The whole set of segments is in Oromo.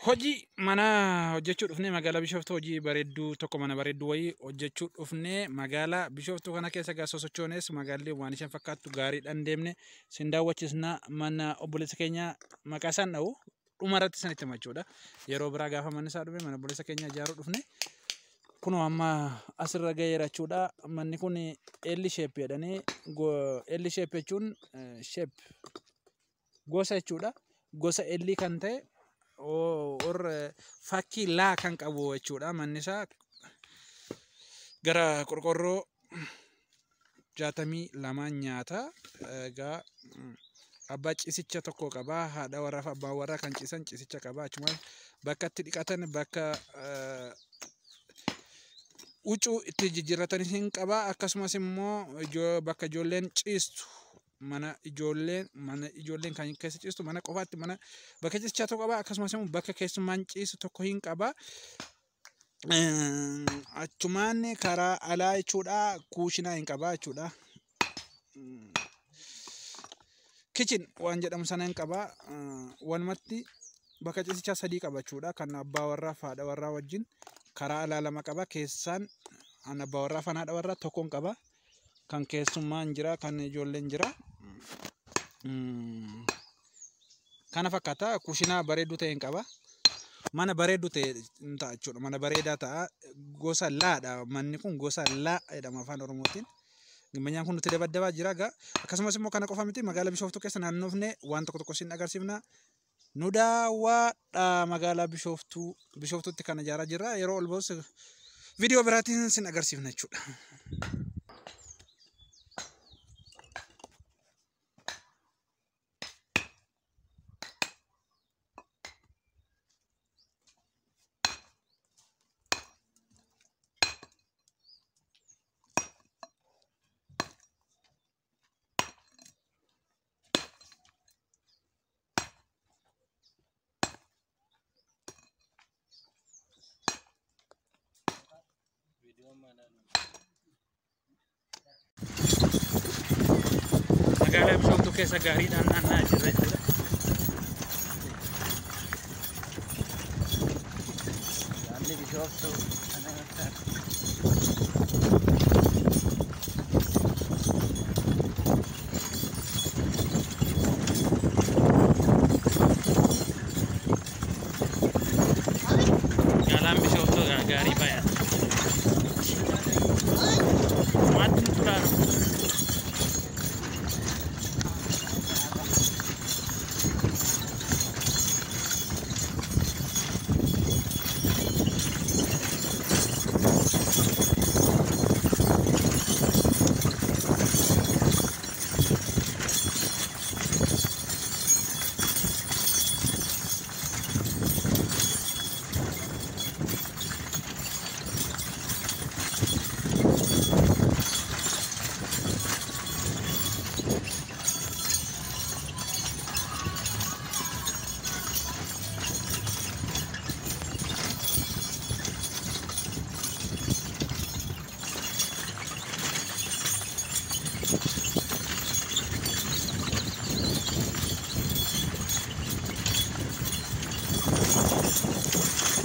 Hojii mana hojjechuu dhufnee magaalaa Bishooftuu hojii bareedduu tokko mana bareedduu wayii hojjechuu dhufnee magaalaa Bishooftuu kana keessa egaa sosochoones magaalli waan isheen fakkaattu gaariidhaan deemne sin daawwachiisna mana obboleessa keenya maqaa isaan dha'u dhuma irratti sanitti himachuudha. Yeroo biraa gaafa manni isaa dhume mana obboleessa keenya ijaaruu dhufne kunoo amma asirra gaheera jechuudha. Manni kun L shape jedhanii L shape jechuun shape gosa jechuudha. Gosa L kan ta'e or fakkii laa kan qabu jechuudha. Manni isaa gara qorqorroo 62 nyaata. Egaa abbaa ciisicha tokko qaba. Haadha warraa fi abbaan warraa kan ciisan ciisicha qaba. Achuma bakka itti dhiqatan bakka huccuu itti jijjiirratan hin qaba. Akkasumas immoo bakka ijoolleen ciistu mana ijoolleen kan keessa ciistu mana qofaatti mana bakka ciisichaa tokko qaba. Akkasumas immoo bakka keessummaan ciisu tokko hin qaba. Achumaan karaa alaa jechuudha kuushinaa hin qaba jechuudha. Kitchen waan jedhamu sana hin qaba. Walumatti bakka ciisichaa sadii qaba jechuudha. Kan abbaa warraa fi haadha warraa wajjin karaa alaa lama qaba. Keessaan kan abbaa warraa fi haadha warraa tokko hin qaba. Kan keessummaan jira, kan ijoolleen jira. Kana fakkaata. Kuushinaa bareedduu ta'e hin qaba. Mana bareedduu ta'e hin ta'a jechuudha. Mana bareedaa ta'a. Gosa laadha. Manni kun gosa laa jedhama afaan Oromootiin. Gimbinyaan kun nutti dabaddabaa jira egaa. Akkasumas immoo kana qofa miti magaalaa Bishooftuu keessa naannofne waan tokko tokko sin agarsiifna. Nu daawwaadha magaalaa Bishooftuu. Bishooftuutti kan ijaaraa jirra. Yeroo ol ba'us viidiyoo biraatiin sin agarsiifna jechuudha. Magaalaa Bishooftuu keessa gaariidhaan naanna'aa jirra jechuudha. Magaalli Bishooftuu kana fakkaata. Magaalaan Bishooftuu gaarii baay'ata. Maatti nu tulaara.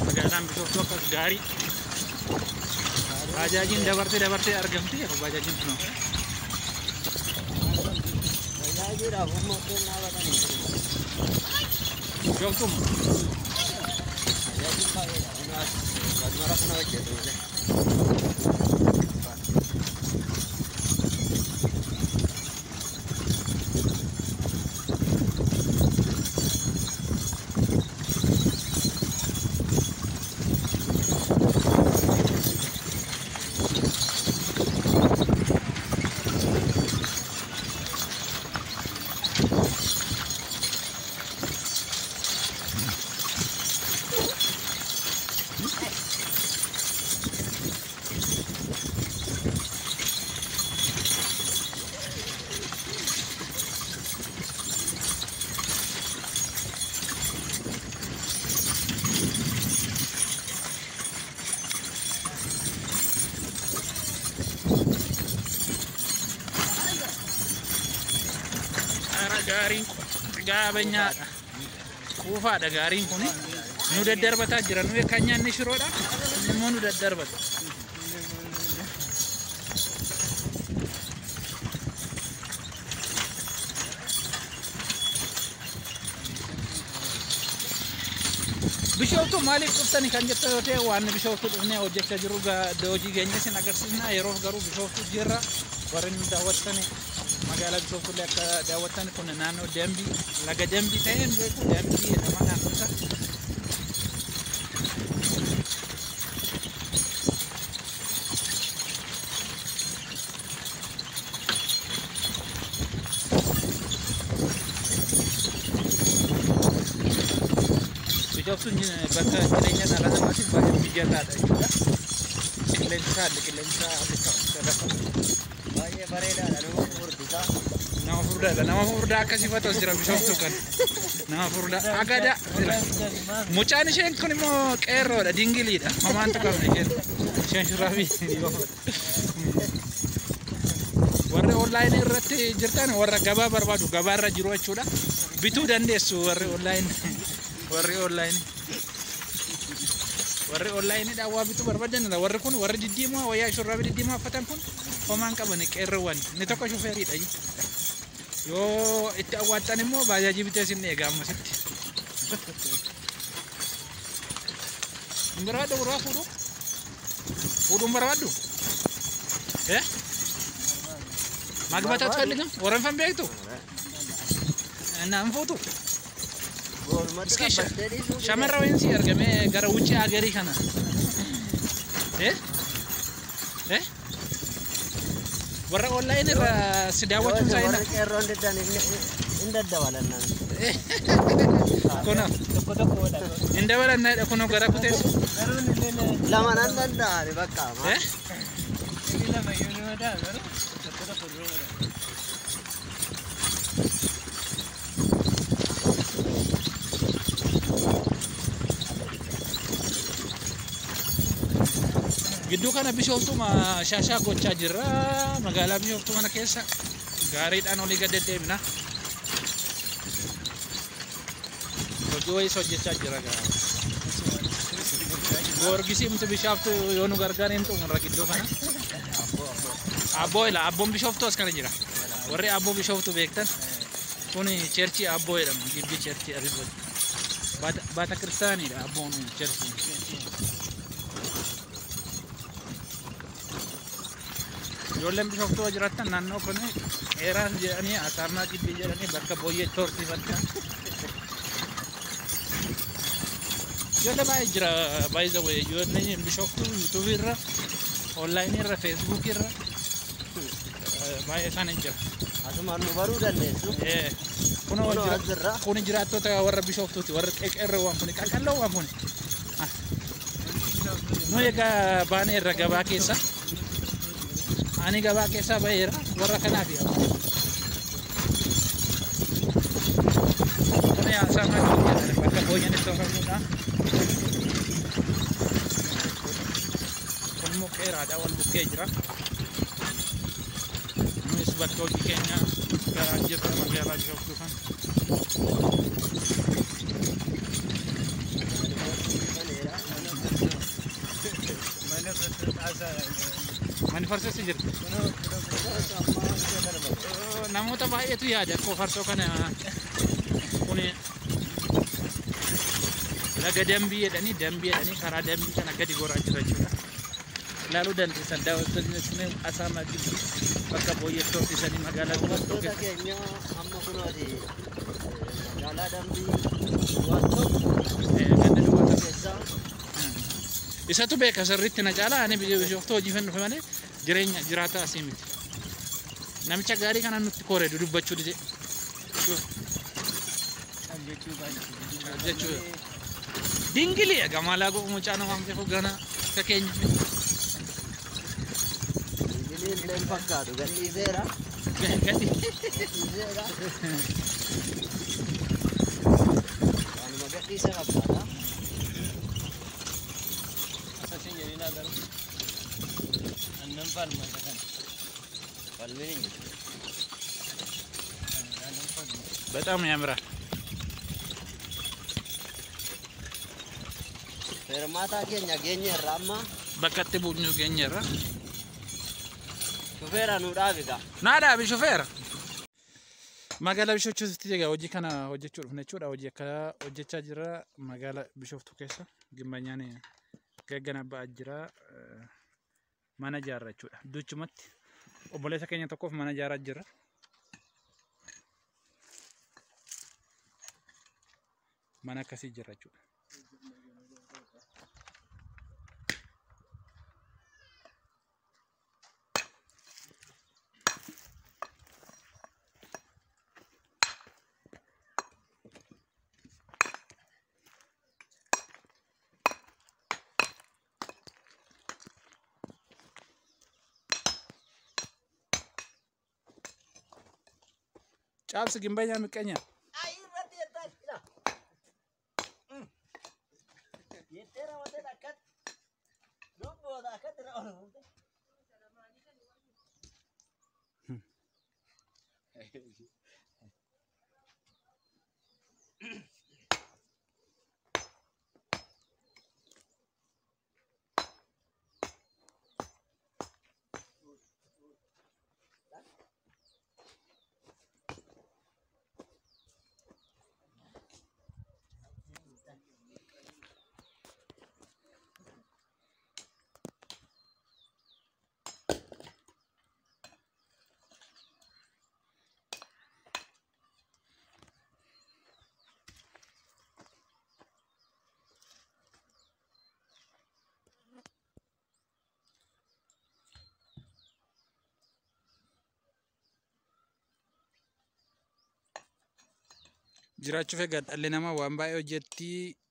Magaalaan Bishooftuu akkas gaarii. Baajaajiin dabartee dabartee argamti yeroo baajaajiin kun. Tajaajilaaf uummattoonni dhaabatan hin jiru. Bishooftuun Tajaajiin baay'eedha. Kun as galmara kana hojjetu malee. Gaariin gaabenyaadha. Quufaadha gaariin kuni. Nu daddarbataa jira. Nuyi kan nyaanne shiroodha. Inni immoo nu daddarbata. Bishooftuu maaliif dhuftani kan jettu yoo ta'e, waan Bishooftuu dhufnee hojjechaa jirru hojii keenya isin agarsiisna. Yeroof garuu Bishooftuu jirra. Warri nu daawwattani magaalaa Bishooftuu illee akka daawwattan, kun naannoo Dambii, laga Dambii ta'ee hin beeku, Dambii jedhama naannoo isaa. Bishooftuun bakka jireenya dhala namaatiif baay'ee mijataadha jechuudha. Qilleensi isaa, haalli qilleensi isaa, haalli taa'umsa lafa. Baay'ee bareedaadha, nama furdisa. Nama furdaadha. Nama furdaa akkasii as jira Bishooftuu kan. Nama furdaa agada jira. Mucaan isheen kun immoo qeerroodha, dingiliidha. Homaantu qabna isheen. Isheen shurraabii. Warri onlaayinii irratti jirtan, warra gabaa barbaadu, gabaa irra jiru jechuudha. Bituu dandeessu warri onlaayinii. Warri onlaayinii. Warri onlaayiniidhaan waa bituu barbaadan, warri kun warri diddiimoo wayyaa shurraabii diddiimoo uffatan kun homaan qaban, qeerroowwan. Inni tokko shufeeriidha. Yoo itti awwaattan immoo baajaajii bitee isin eega ammasitti. Hin barbaaddu gurbaa fuudhuu? Fuudhuu hin barbaaddu? Eh? ማግባት አትፈልግም? ወረንፈን beektu? እና እንፉቱ Boorumatti Iski qabbattee dhiisuu. Shamarra wayiin si argame gara wucci agarii kana. Eh? Eh? Warra online irra si daawwachuun isaa Warri qeerroon diddan hin daddabalannan. Kuna Tokko tokko godha. hin dabalannaadha kunoo gara kuteessu. Garuu inni Lama nan danda'ani bakka. Eh? Inni lama iyyuu ni madaa, garuu tokko tokko dura godha. Gidduu kana Bishooftuu shaashaa gochaa jirra. Magaalaa Bishooftuu kana keessa gaariidhaan olii gad deddeemna. Hojii wayiis hojjechaa jira gaa. Goorgisii miti, Bishooftuu yoo nu gargaar hin xumurra gidduu kana. Abboo ila abboon Bishooftuu as kana jira. Warri abboo Bishooftuu beektan, kun churchii abboo jedhama. Gibbii churchii abboo. Baata kiristaaniidha abboon churchii. Ijoolleen Bishooftuu jiraattan naannoo kun qeeraan jedhanii, Asaamaa gibbii jedhanii, bakka booyyee horsiifattan. Ijoollee baay'ee jira, baay'ee zawwee ijoolleen Bishooftuu yuutuubii irra, onlaayinii irra, feesbuukii irra baay'ee isaanii jira. Asumaan nu baruu dandeessu. Kunoo Kunoo jira. As jirra. Kuni jiraattota warra Bishooftuuti, warra qeqeerroowwan kuni, qaqalloowwan kuni. Nu egaa baanee irra gabaa keessa. Ani gabaa keessaa baheera warra kanaaf yaa. Kun Asaamaa jedhama, bakka booyyeen itti oofamuudha. Kun immoo qeeraadha, wal bukkee jira. Nunis bakka hojii keenya garaa jirra magaalaa Bishooftuu kana. Mana farsoo xaasaadha. Manni farsoos jira. Kunoo kunoo. Namoota baay'eetu yaada akkoo farsoo kana. Kuni laga Dambii jedhanii, Dambii jedhanii, karaa Dambii kana gadi goraa jira jechuudha. Ilaaluu dandeessan daawwattoonni sun Asaamaa gibbii, bakka booyyee horsiisanii magaalaa Bishooftuu Daawwattoota keessa. keenya, amma kunooti magaalaa Dambii waan tokko Ganda duwwaa tokko. keessaa. Isatu beeka sirriitti na caala. Ani biyya Bishooftuu hojii dhufe malee jireenya jiraataa asii miti. Namicha gaarii kana nutti koore dudubbachuu dide. Jechuu baay'ee. Jechuu. Dingilii egaa maalaa godhu, mucaa namaan beeku gana akka keenya miti. Ingiliin illee hin fakkaatu, gadhiiseera. Gadi. Gadhiiseera. Waanuma gadhiise fakkaata. Akkasiin jedhinaa, garuu annan falma isa kana. Falmiin hin jiru. Annan falma. በጣም ያምራል። Fermaataa keenya geenyeerra amma. Bakka itti buufnu geenyeerra. Shufeera nu dhaabi gaa. Naa dhaabi shufeera. Magaalaa Bishooftuutti egaa hojii kana hojjechuu dhufne jechuudha. Hojii akka hojjechaa jira magaalaa Bishooftuu keessa. Gimbanyaan gaggana ba'aa jira. Mana ijaarra jechuudha. Duchumatti obboleessa keenya tokkoof mana ijaaraa jira. Mana akkasii jira jechuudha. Caabsi gimbayyaa miqqeenya. Irratti jettaa jira. Jettee raawwatee akkatti lubboota akkatti na ol fuute. Jiraachuuf egaa dhalli namaa waan baay'ee hojjetti.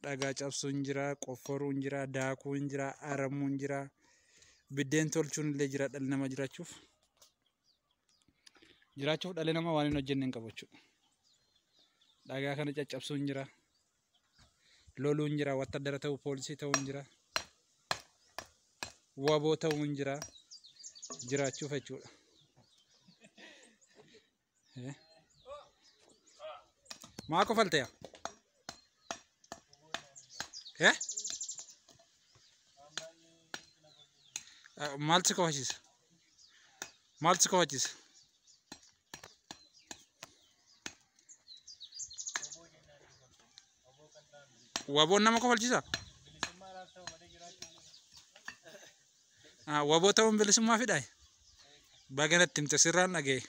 Dhagaa cabsuun jira, qofforuun jira, daakuun jira, aramuun jira, biddeen tolchuun illee jira dhalli namaa jiraachuuf. Jiraachuuf dhalli namaa waan hin hojjenne hin qabu jechuudha. Dhagaa kana caccabsuun jira, loluun jira, wattaaddara ta'uu, poolisii ta'uun jira, waboo ta'uun jira, jiraachuuf jechuudha. Maa kofalteya? Maal si kofalchiisa? Maal si kofalchiisa? Waboon nama kofalchiisa? Waboo ta'uun bilisummaa fidhaa? Baga natti himte sirraan dhaga'e.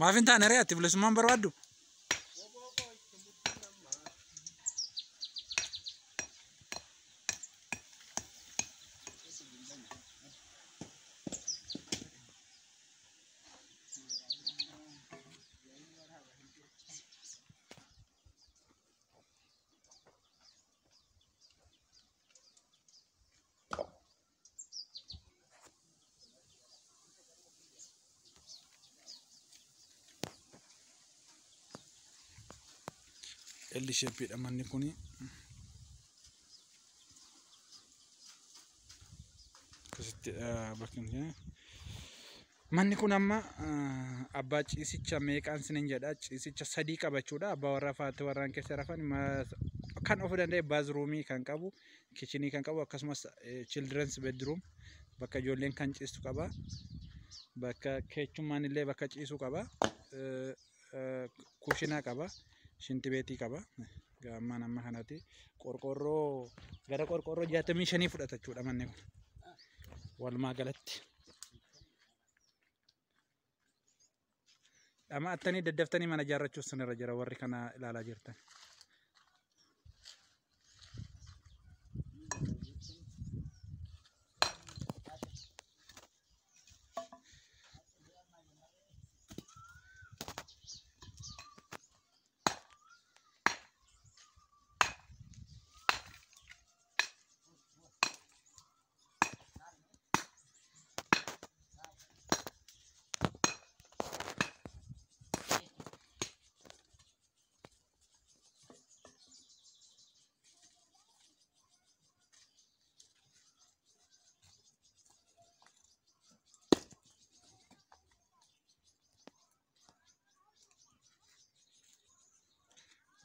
Maaf hin taane ree ati bilisummaan barbaaddu? L shapeedha manni kuni. Akkasitti bakki manni kun amma abbaa ciisicha meeqaan sinin jedha. Ciisicha 3 qabachuudha. Abbaa warraa faatti warraan keessa rafan kan of danda'e baazruumii kan qabu, kichinii kan qabu, akkasumas children's bedroom bakka ijoolleen kan ciistu qaba. Bakka keechummaan illee bakka ciisu qaba. Kushinaa qaba. Shinti beetii qaba. Gaammaan amma kanatti qorqorroo gara qorqorroo 65 fudhata jechuudha manni kun. Walumaa galatti. Dhama attanii daddaftanii mana ijaarrachuuf sanirra jira warri kana ilaalaa jirtan.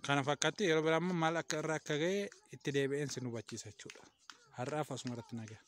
Kana fakkaatti yeroo biraa immoo maal akka irra akka ga'e itti deebi'een sin hubachiisa jechuudha. Har'aaf asuma irratti nagaa.